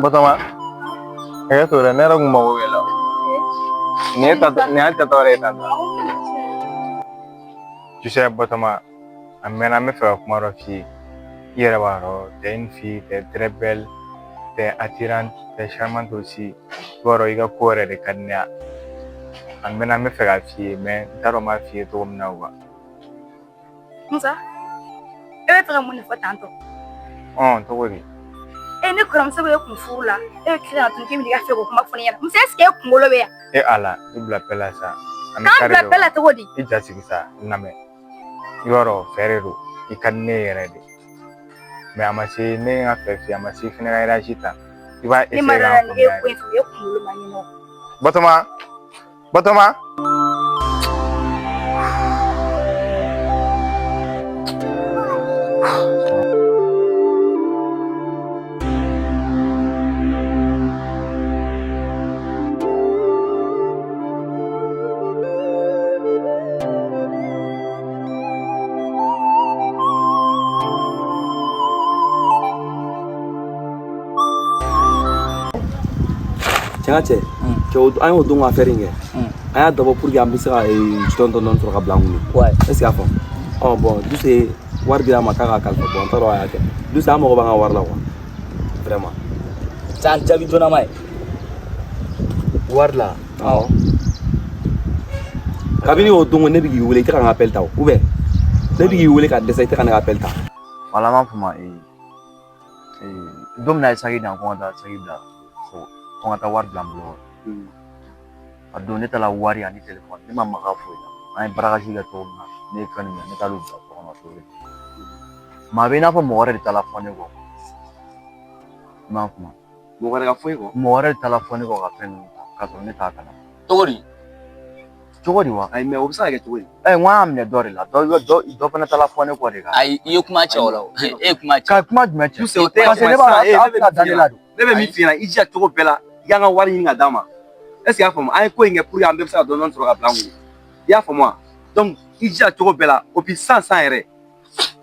Batɔma, hakɛ to dɛ, ne yɛrɛ kun mago b'e la. Nin ye tatɔ, nin y'a tatɔ yɛrɛ ye tan. Tu sais, Batɔma, a mɛnna n bɛ fɛ ka kuma dɔ f'i ye. I yɛrɛ b'a dɔn, t'es une fille, t'es très belle, t'es attirante, t'es charmante aussi. I b'a dɔn i ka ko yɛrɛ de ka di ne ye. A mɛnna n bɛ fɛ k'a f'i ye, mais n t'a dɔn n b'a f'i ye cogo min na quoi. Musa, e bɛ fɛ ka mun de fɔ tantɔ? Ɔn, cogo di? E ne kɔrɔmuso bɛ e kun furu la, e bɛ tila ka tuguni k'e bɛ n'i ka fɛ k'o kuma fɔ ne ɲɛna. Musa, est ce que e kunkolo bɛ yan? E Ala, i bila paix la sa. An bɛ K'an kari bila de bɛɛ la cogo di? I ja sigi sa, n lamɛn. I b'a dɔn fɛ de don, i ka di ne yɛrɛ de. Mais a ma se ne ye n ka fɛ f'i ye, a ma se i fɛnɛ ka réagi ta. I b'a Ne ma essayer d'a la k'an ni e ye faamuya ko de. in fɔ, e kunkolo ma ɲinɔ. Batɔma, Batɔma. Cɛ ka cɛ cɛ, an y'o don ka affaire in kɛ, an y'a dabɔ pour que an bɛ se ka dɔɔni dɔɔni sɔrɔ ka bila an kun. Est ce que y'a faamu? Ɔ bon, Duse wari dira a ma k'a ka kalifa. Bon, n t'a dɔn a y'a kɛ. Duse, an mago b'an ka wari la quoi, vraiment. San jaabi joona ma ye. Wari la? Awɔ. Kabini o don, ne bɛ k'i wele, i tɛ ka n ka appel ta o, ou bien ne bɛ k'i wele ka dɛsɛ, i tɛ ka ne ka appel ta. Wala, an b'a fɔ ma don min na a ye saki di yan ko n ka taa saki bila so, ko n ka taa wari bila n bolo kɔrɔ. A don ne taara wari ani telefɔni, ne ma maga foyi la. An ye braquage kɛ cogo min na, ne ye fɛn minɛ, ne taar'u bila so kɔnɔ cogo di. Maa a bɛ i n'a fɔ mɔgɔ wɛrɛ de taara fɔ ne kɔ. I m'a faamu? Mɔgɔ wɛrɛ ka foyi kɔ? Mɔgɔ wɛrɛ de taara fɔ ne kɔ ka fɛn ninnu ta k'a sɔrɔ ne t'a kalama. Cogo di? Cogo di wa? Ayi, mais o bɛ se ka kɛ cogo di? Ɛ, n ko an y'a minɛ dɔ de la, dɔ fana taara fɔ ne kɔ de kan. Ayi, i ye kuma cɛ o la o. E ye kuma cɛ. Ka kuma jumɛn cɛ? Duse, o tɛ. Parce que ne b'a dɔn a bɛ ka da ne la don. Ne bɛ min f'i ɲɛna, i jija cogo bɛɛ la i k'an ka wari ɲini ka d'a ma. Est ce que i y'a faamu? An ye ko in kɛ pour que an bɛɛ bɛ se ka dɔɔni dɔɔni sɔrɔ ka bila an kun, i y'a faamu wa? Donc i jija cogo bɛɛ la o bi sisan sisan yɛrɛ,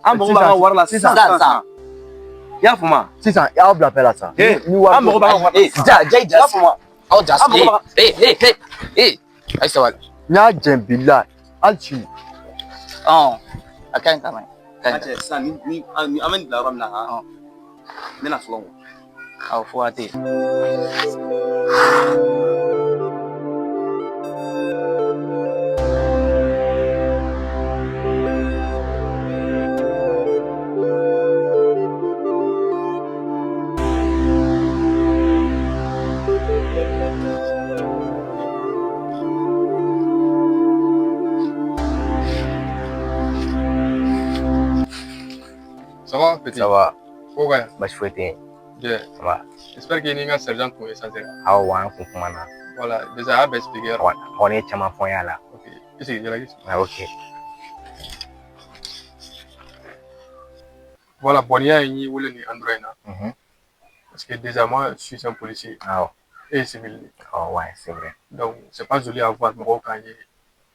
an mago b'an ka wari la sisan sisan sisan, i y'a faamu wa? Sisan aw bila bɛɛ la sa. Ee, Ni wari an mago b'an ka wari la. Ee, ja ja, i I ja. y'a faamu wa? Aw ja. An mago b'a Ee ee ee ee, ayi, sabali. N y'a jɛn bila hali sini. Ɔn, a ka ɲi, ka ɲi. Ka An ɲi. cɛ, sisan ni an bɛ nin bila yɔrɔ min na han, n bɛna fɔlɔ. Awɔ, fo ka tɛ yen. Ça va, petit? Ça va. Ko ka ɲi? Baasi foyi tɛ yen. Bien. Ça va. J'espère que ni n ka sergent tun échangé. Awɔ, an kun kumana. Voilà, déjà a y'a bɛɛ expliqué yɔrɔ. A kɔni ye caman fɔ n y'a la. Ok, i sigi, yɛlɛ, i sigi. Ah, ok. Voilà, bon, n'i y'a ye n y'i wele nin endroit in na. Parce que déjà, moi, je suis un policier. Awɔ. E ye civil de ye. Oh, ouais, c'est vrai. Donc, c'est pas joli à voir mɔgɔw k'an ye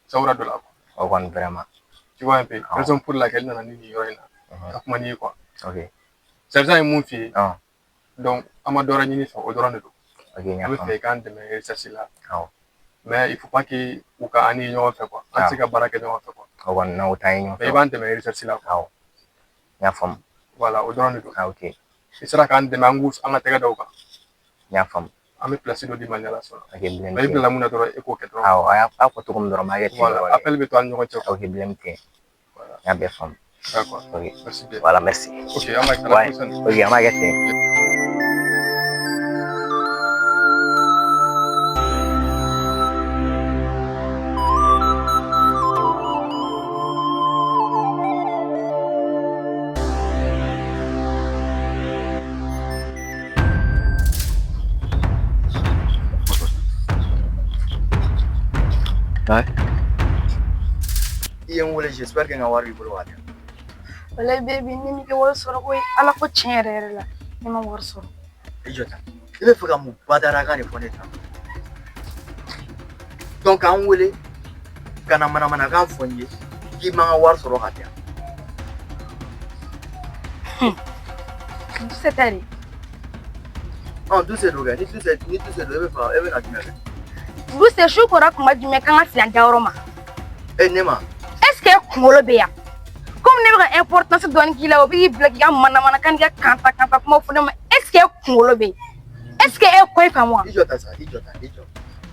sawura dɔ la quoi. O kɔni, vraiment. Tu vois un peu. Awɔ. Raison pour laquelle n nana ni nin yɔrɔ in na. Ka kuma n'i ye quoi. Ok. Sergent ye mun f'i ye. Ɔn. Donc, an ma dɔ wɛrɛ ɲini fɛ, o dɔrɔn de don. Ok, n y'a An bɛ faamu. fɛ i k'an dɛmɛ recherche la. Awɔ. Mais il faut pas que u ka an ni ɲɔgɔn fɛ quoi. An tɛ se ka baara kɛ ɲɔgɔn fɛ quoi. O kɔni, n'o t'an ye ɲɔgɔn Mais i fɛ. b'an dɛmɛ recherche la quoi. Awɔ. N y'a faamu. Voilà, o dɔrɔn de don. Ah, ok. I sera k'an dɛmɛ an k'u an ka tɛgɛ da o kan. N y'a faamu. An bɛ place dɔ d'i ma ni Ala sɔnna. Ok, problème Mais i tɛ yen. bilala mun na dɔrɔn, e k'o kɛ dɔrɔn. Awɔ, a y'a fɔ cogo min dɔrɔn, n b'a kɛ ten Voilà, dɔrɔn de. appel bɛ to an ni ɲɔgɔn cɛ quoi. Ok, problème tɛ yen. Voilà. N y'a bɛɛ faamu. D'accord. Ok. Merci bien. Voilà, merci. Ok, an b'a kɛ à la Ouais. prochaine. Ok, an b'a kɛ ten. Ouais. I ye n wele, j'espère que n ka wari b'i bolo ka di yan. Walayi baby, ne m'i ka wari sɔrɔ koyi. Ala ko tiɲɛ yɛrɛ yɛrɛ la, ne ma wari sɔrɔ. I jɔ tan. I bɛ fɛ ka mun badarakan de fɔ ne tan? Donc k'an wele ka na manamanakan fɔ n ye k'i man ka wari sɔrɔ ka di yan. Duse ta de. Ɔ Duse don kɛ, ni Duse ni Duse don, e bɛ fɛ e bɛ na jumɛn fɛ? Duse, su kora kuma jumɛn k'an ka fili an dayɔrɔ ma? E ne ma. Est ce que e kunkolo bɛ yan? Komi ne bɛ ka importance dɔɔni k'i la, o bɛ k'i bila k'i ka manamanakan n'i ka kanta kanta kumaw fɔ ne ma. Est ce que e kunkolo bɛ yen? Est ce que e ko in faamu wa? I jɔ ta sa, i jɔ ta, i jɔ.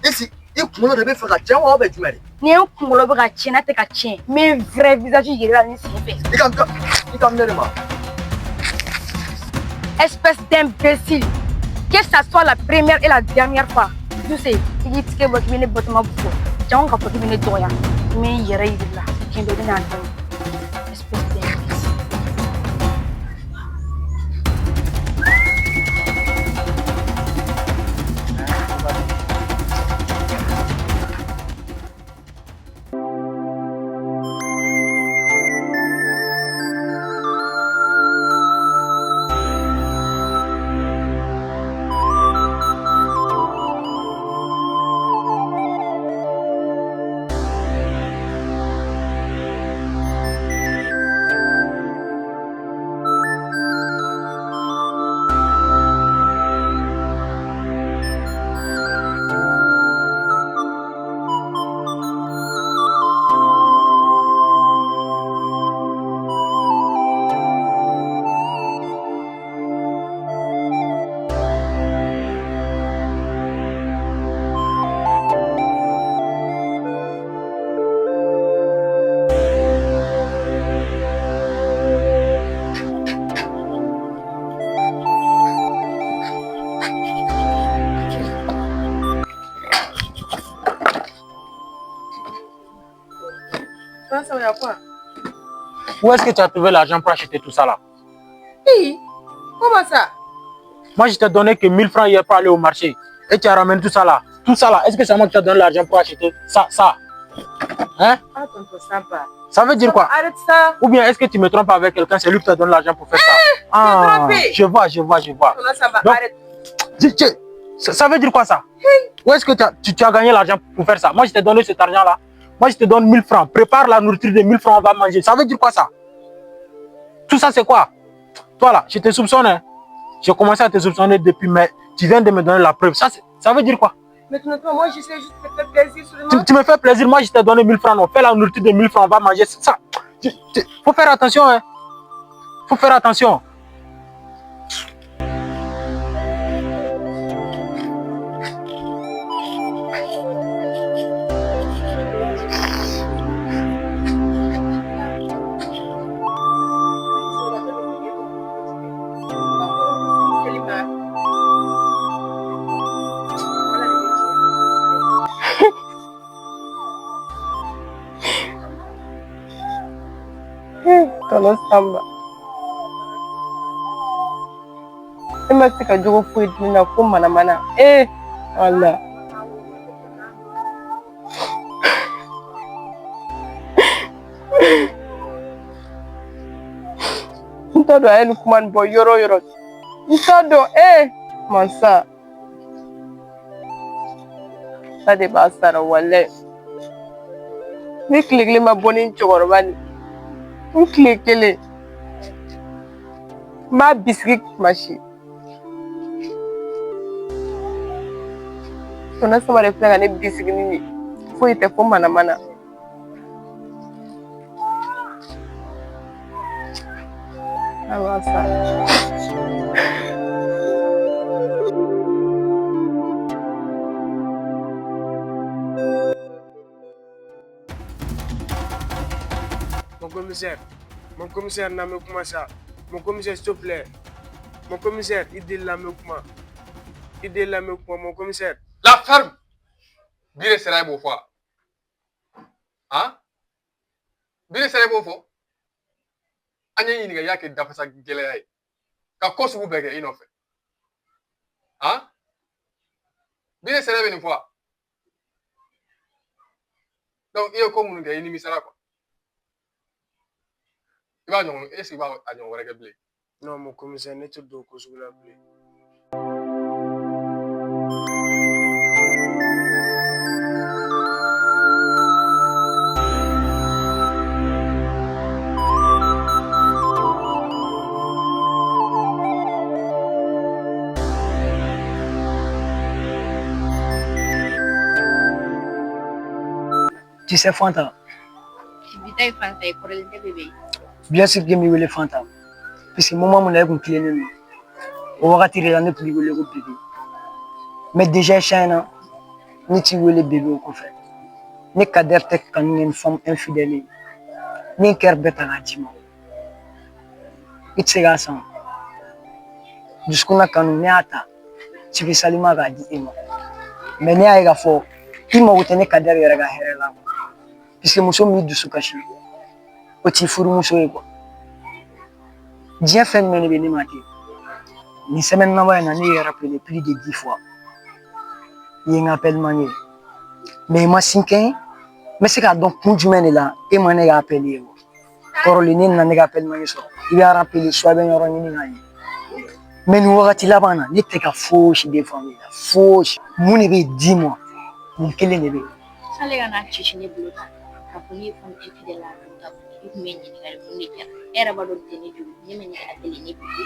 Est i kunkolo de bɛ fɛ ka tiɲɛ wa ou bien jumɛn de? Ni n kunkolo bɛ ka tiɲɛ, n'a tɛ ka tiɲɛ, n bɛ n vrai visage yir'i la nin sen fɛ. I ka minɛ de ma. Espèce d'imbécile. Que ça soit la première et la dernière fois. Tu sais, i k'i tigɛ bɔ k'i bɛ ne bɔtɔma bugɔ. Jango k'a fɔ k'i bɛ ne dɔgɔya. N bɛ n yɛrɛ yir'i la. Diɲɛ bɛɛ bɛna dɔn. Espèce d'imbécile. Ça, il y a quoi? Où est-ce que tu as trouvé l'argent pour acheter tout ça là? Hi, comment ça? Moi, je t'ai donné que 1000 francs hier pour aller au marché. Et tu as ramené tout ça là. Tout ça là, est-ce que c'est moi qui t'ai donné l'argent pour acheter ça, ça? Hein? Ah, tonton Samba. Ça veut dire quoi? Arrête ça. Ou bien est-ce que tu me trompes avec quelqu'un, c'est lui qui t'a donné l'argent pour faire ça? Ah, trompé. je vois, je vois, je vois. Tonton Samba, Donc, arrête. Ça veut dire quoi ça? Où est-ce que tu as gagné l'argent pour faire ça? Moi, je t'ai donné cet argent-là. Moi, je te donne 1000 francs. Prépare la nourriture de 1000 francs, on va manger. Ça veut dire quoi ça? Tout ça, c'est quoi? Toi là, je te soupçonne. Hein. J'ai commencé à te soupçonner depuis, mais tu viens de me donner la preuve. Ça veut dire quoi? Mais tonton, moi, j'essaie juste de te faire plaisir seulement. Tu me fais plaisir, moi je t'ai donné 1000 francs. On fait la nourriture de 1000 francs, on va manger. Ça, faut faire attention, hein. Faut faire attention. Tonton Samba. E ma se ka jogo foyi di ne na fo manamana. Eh, wala. N t'a dɔn a ye nin kuma nin bɔ yɔrɔ o yɔrɔ. N t'a dɔn eh mansa. Ala de b'a sara walayi. Ni tile kelen ma bɔ ni n cɛkɔrɔba nin. N tile kelen. N b'a bisigi kuma si. Tonton Samba de filɛ ka ne bisigi ni nin ye. Foyi tɛ fo manamana. Ala b'a sara. Mon commissaire n'an bɛ kuma sa. Mon commissaire, s'il te plaît. Mon commissaire, i delila an bɛ kuma. I delila an bɛ kuma, mon commissaire. La ferme. Bi de sera e b'o fɔ wa? Han? Bi de sera e b'o fɔ? An ye ɲininka i y'a kɛ dafasa gɛlɛya ye. Ka ko sugu bɛɛ kɛ i nɔfɛ. Han? Bi de sera e bɛ nin fɔ wa? Donc i ye ko minnu kɛ i nimisara quoi. I b'a ɲɔgɔn est ce que i b'a a ɲɔgɔn wɛrɛ kɛ bilen? Non, mon commissaire, ne tɛ don o ko sugu la bilen. Tu sais, Fanta. Bi ta ye Fanta ye, kɔrɔlen tɛ bébé. Bien sûr que n b'i wele Fanta. Puisque moment mun na e kun tilennen don, o wagati de la ne tun b'i wele ko bébé. Mais déjà siɲɛ na, ne t'i wele bébé o kɔfɛ. Ne Kader tɛ kanu kɛ ni femme infidèle ye. Ne ye cœur bɛɛ ta k'a d'i ma. I tɛ se k'a san. Dusukun na kanu, ne y'a ta spécialement k'a di e ma. Mais ne y'a ye k'a fɔ i mago tɛ ne Kader yɛrɛ ka hɛrɛ la. Puisque muso min b'i dusu kasi, o t'i furumuso ye quoi. Diɲɛ fɛn jumɛn de bɛ ne ma kɛ? Nin semaine laban in na, ne y'i rappelé plus de 10 fois. I ye n ka appel manqué. Mais i ma sin kɛ n ye. N bɛ se k'a dɔn kun jumɛn de la e ma ne ka appel ye wa? Kɔrɔlen ne nana ne ka appel manqué sɔrɔ. I bɛ rappelé soit i bɛ yɔrɔ ɲini k'a ɲɛ. Mais nin wagati laban na, ne tɛ ka fosi de faamuya, fosi. Mun de bɛ yen, dis-moi? Mun kelen de bɛ yen? Sale ka n'a ci ne bolo tan k'a fɔ ne ye femme infidèle a don ka i kun bɛ ɲininkali mun de kɛra? E yɛrɛ b'a dɔn tɛ ne jugu, ne ma ne ka appel ne bébé.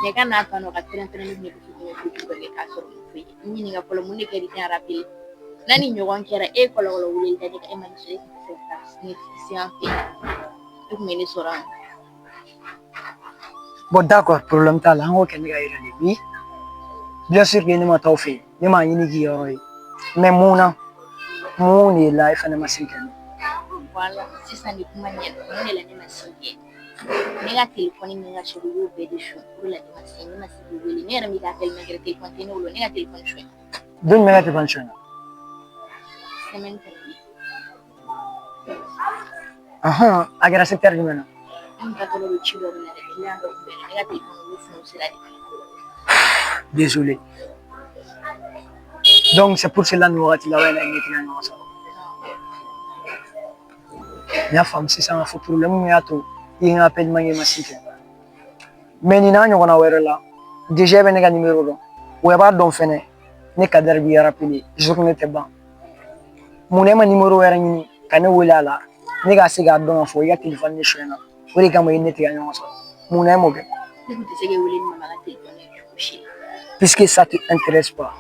Mais ka n'a tɔ ka pɛrɛn-pɛrɛn ne kun bɛ ko kojugu kɛ k'a sɔrɔ ma foyi. N ɲininka fɔlɔ, mun de kɛra i tɛ rappelé? N'a ni ɲɔgɔn kɛra, e ye kɔlɔlɔ wele da ne kan, e ma ne sɔrɔ, e kun tɛ se ka taa ne se an fɛ yen. E kun bɛ ne sɔrɔ yan. Bon, d'accord, problème t'a la, an k'o kɛ ne ka yɛrɛ de. Oui. Bien sûr que ne ma taa aw fɛ yen, ne m'a ɲini k'i yɔrɔ ye. Mais mun na? Mun de la e fana ma se kɛ ne? Voilà, sisan de kuma ɲɛna. Mun de la ne ma sin kɛ? Ne ka telefɔni ni n ka chèque, u y'o bɛɛ de suɲɛ. O de la ne ma se, ne ma se k'i wele. Ne yɛrɛ m'i ka appel manqué, telefɔni tɛ ne bolo, ne ka telefɔni suɲɛ. Don jumɛn ka telefɔni suɲɛ? Semaine tɛmɛnen. Ahan, a kɛra secteur jumɛn na? N kun taatɔla don ci dɔ de la dɛ, client dɔ kun bɛ ne ka telefɔni olu funu sira de. Désolé. Donc c'est pour cela nin wagati laban in na i ɲɛ tɛ ɲɔgɔn sɔrɔ. N y'a faamu sisan k'a fɔ problème min y'a to i ye n ka appel manqué, ma si kɛ. Mais nin n'a ɲɔgɔnna wɛrɛ la, déjà e bɛ ne ka numéro dɔn. Wa i b'a dɔn fɛnɛ, ne Kader b'i rappeler, journée tɛ ban. Mun na e ma numéro wɛrɛ ɲini ka ne wele a la, ne ka se k'a dɔn k'a fɔ i ka telefɔni de sonyɛna? O de kama i ne tɛ ka ɲɔgɔn sɔrɔ. Mun na e m'o kɛ? Ne kun tɛ se k'e wele ni mama ka telefɔni ye cogo si la. Puisque ça te intéresse pas.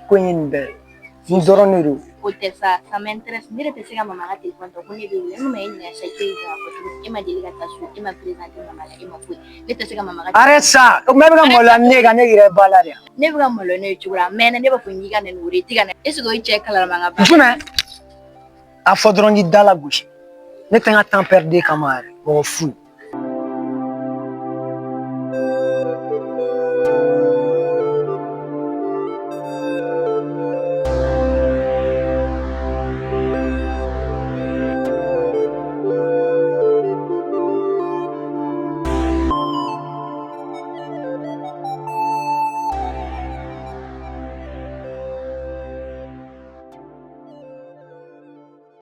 Ko in ye nin bɛɛ ye. Nin dɔrɔn de don. O tɛ sa, ça m'intéresse. Ne yɛrɛ tɛ se ka mama ka telefɔni ta ko ne bɛ wele. Ne ma e ɲininka sisan, i tɛ k'a fɔ cogo di? E ma deli ka taa so, e ma présenté mama la, e ma foyi. Ne tɛ se ka mama ka Arrête ça! O kuma e bɛ ka maloya ni ne ye ka ne yɛrɛ ba la de. Ne bɛ ka maloya n'o ye cogo la, a mɛnna ne b'a fɔ n k'i ka na nin wele, i tɛ ka na. Est ce que o ye cɛ kalama ka baara? Jumɛn? A fɔ dɔrɔn k'i da la gosi. Ne tɛ n ka temps perdre kama yɛrɛ. Mɔgɔ fu.